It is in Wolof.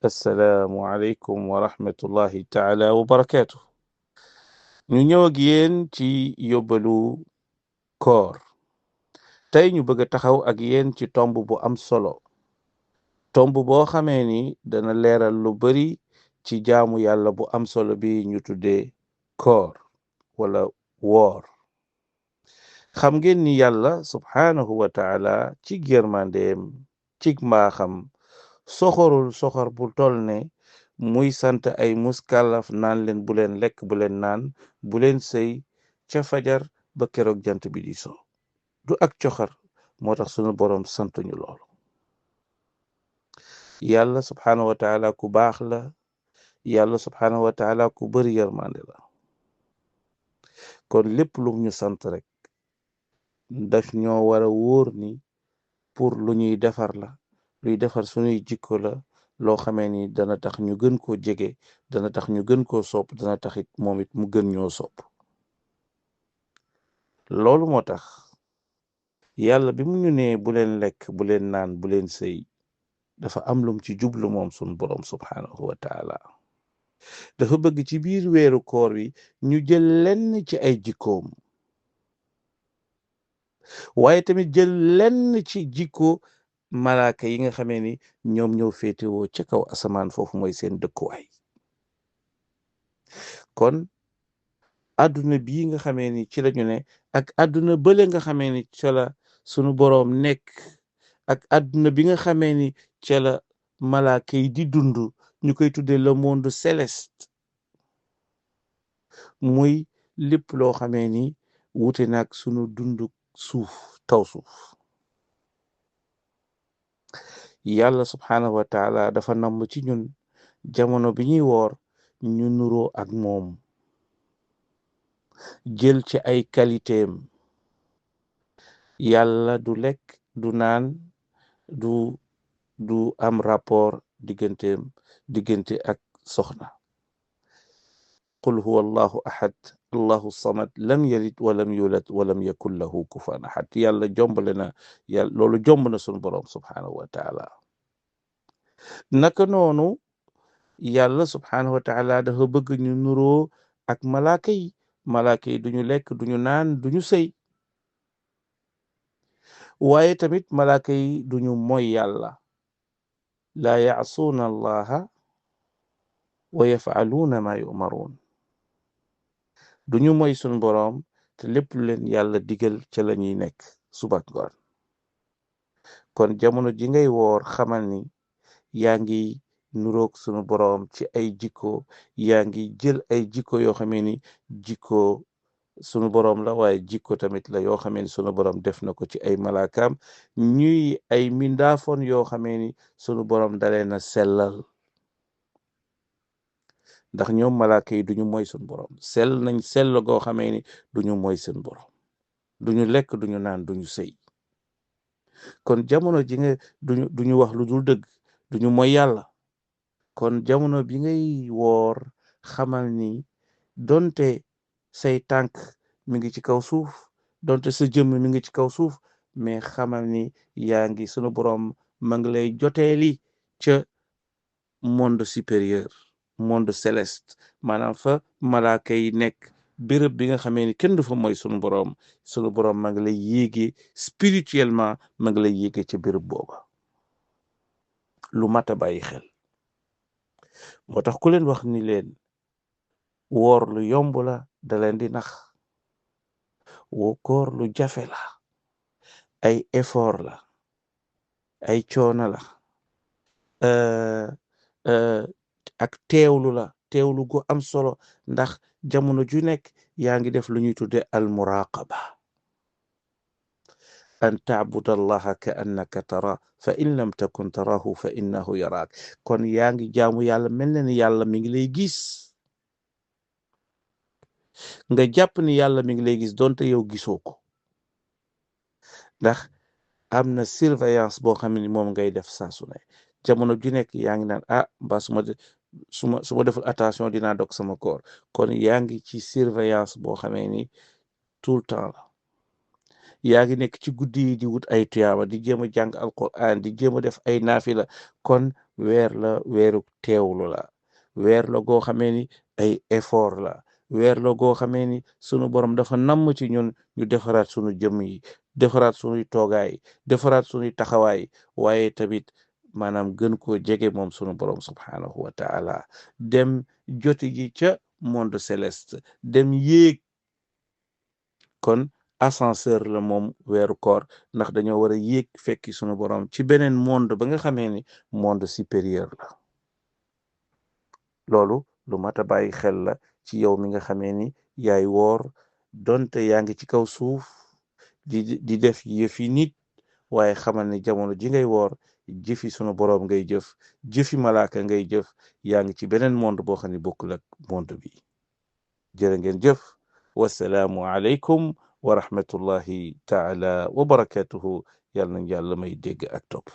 assalaamu aleykum wa rahmatullahi taala wa barakaatu. ñu ñëw ak yéen ci yóbbalu koor. tey ñu bëgg a taxaw ak yéen ci tomb bu am solo, tomb boo xamee ni dana leeral lu bari ci jaamu yàlla bu am solo bi ñu tuddee koor wala woor. xam ngeen ni yàlla subhaanahu wa taala ci yërmandeem ci mbaaxam soxorul soxor bu tol ne muy sant ay muskàllaf naan leen bu leen lekk bu leen naan bu leen sëy ca fajar ba keroog jant bi di so. du ak coxar moo tax sunu boroom santuñu loolu. yàlla subhaanahu wa taala ku baax la, yàlla subhaanahu wa taala ku bari yërmande la. kon lépp lu ñu sant rek daf ñoo war a wóor ni pour lu ñuy defar la, luy defar sunuy jikko la, loo xamee ni dana tax ñu gën koo jege, dana tax ñu gën koo sopp, dana taxit moom it mu gën ñoo sopp. loolu moo tax yàlla bi mu ñu nee bu leen lekk bu leen naan bu leen sëy dafa am lum ci jublu moom sunu boroom subhaanahu wa taala. dafa bëgg ci biir weeru koor wi ñu jël lenn ci ay jikkoom, waaye tamit jël lenn ci jikko malaaka yi nga xamee ni ñoom ñoo féetewoo ca kaw asamaan, foofu mooy seen dëkkuwaay. kon àdduna bii nga xamee ni ci lañu ne ak àdduna bële nga xamee ni ca la sunu boroom nekk, ak àdduna bi nga xamee ni ca la malaaka yi di dund, ñu koy tuddee le monde céleste, muy lépp loo xamee ni wute nag sunu dundu suuf, kaw suuf. yàlla subhaanahu wa taala dafa namm ci ñun jamono bi ñuy woor ñu nuroo ak moom, jël ci ay qualitéem. yàlla du lekk du naan du am rapport diggante ak soxna. qul huwa allahu ahad allahu samad lam yalid walam yulad walam yakun lahu kufuwan ahad. yàlla jombale na yàlla, loolu jomb na sunu boroom subhaanahu wa taala. naka noonu yàlla subhaanahu wa taala dafa bëgg ñu nuroo ak malaaka yi. malaaka yi duñu lekk duñu naan duñu sëy, waaye tamit malaaka yi duñu moy yàlla. laa yaasuuna allaha wa yafaluuna ma yumaruun. duñu moy sun boroom te lépp lu leen yàlla digal ca la ñuy nekk suba ngoon. kon jamono ji ngay woor xamal ni yaa ngi nuroog sunu boroom ci ay jikko, yaa ngi jël ay jikko yoo xamee ni jikko sunu boroom la, waaye jikko tamit la yoo xamee ni sunu boroom def na ko ci ay malaakaam, ñuy ay mindaafoon yoo xamee ni sunu boroom dalee na sellal. ndax ñoom malaaka yi duñu moy sunu boroom, sell nañ sell goo xamee ni duñu moy seen boroom, duñu lekk duñu naan duñu sëy. kon jamono ji nga duñu wax lu dul dëgg, duñu moy yàlla. kon jamono bi ngay woor xamal ni donte say tànk mi ngi ci kaw suuf, donte sa jëmm mi ngi ci kaw suuf, mais xamal ni yaa ngi sunu boroom ma ngi lay joteeli ca monde supérieur, monde céleste, maanaam fa malaaka yi nekk, béréb bi nga xamee ni kenn du fa mooy sunu boroom ma ngi lay yéege spirituellement, ma ngi lay yéege ca béréb booba. lu mat a bàyyi xel. moo tax ku leen wax ni leen woor lu yomb la da leen di nax. koor lu jafe la, ay effort la, ay coono la, ak teewlu la, teewlu gu am solo, ndax jamono ju nekk yaa ngi def lu ñuy tudde al muraqaba. an taabuda allaha ka annaka tara fa in lam takun tarahu fa innahu yaraak. kon yaa ngi jaamu yàlla mel na ni yàlla mi ngi lay gis. nga jàpp ni yàlla mi ngi lay gis donte yow gisoo ko, ndax am na surveillance boo xam ne moom ngay def saa su ne. jamono ju nekk yaa ngi naan mbaa su ma deful attention dinaa dog sama koor. kon yaa ngi ci surveillance boo xamee ni tout le temps la. yaa ngi nekk ci guddi yi di wut ay tuyaaba, di jéem a jàng alquran, di jéem a def ay naafila. kon weer la weeru teewlu la weer la goo xamee ni ay effort la weer la goo xamee ni sunu borom dafa namm ci ñun ñu defaraat sunu jëmm yi defaraat sunuy toogaay defaraat sunuy taxawaay waaye tamit maanaam gën koo jege moom sunu borom subhaanahu wa taala dem joti ji ca monde céleste dem yéeg kon ascenseur la moom weeru koor ndax dañoo war a yéeg fekki sunu borom ci beneen monde ba nga xamee ni monde supérieur la loolu lu mat a bàyyi xel la ci yow mi nga xamee ni yaay woor donte yaa ngi ci kaw suuf di def yëfi nit waaye xamal ni jamono ji ngay woor jëfi sunu boroom ngay jëf jëfi malaaka ngay jëf yaa ngi ci beneen monde boo xam ne bokkul ak monde bi jërë ngeen jëf wasalaamu aleykum wa rahmatullahi taala wa barakatuhu yàlla nañ yàlla may dégg ak topp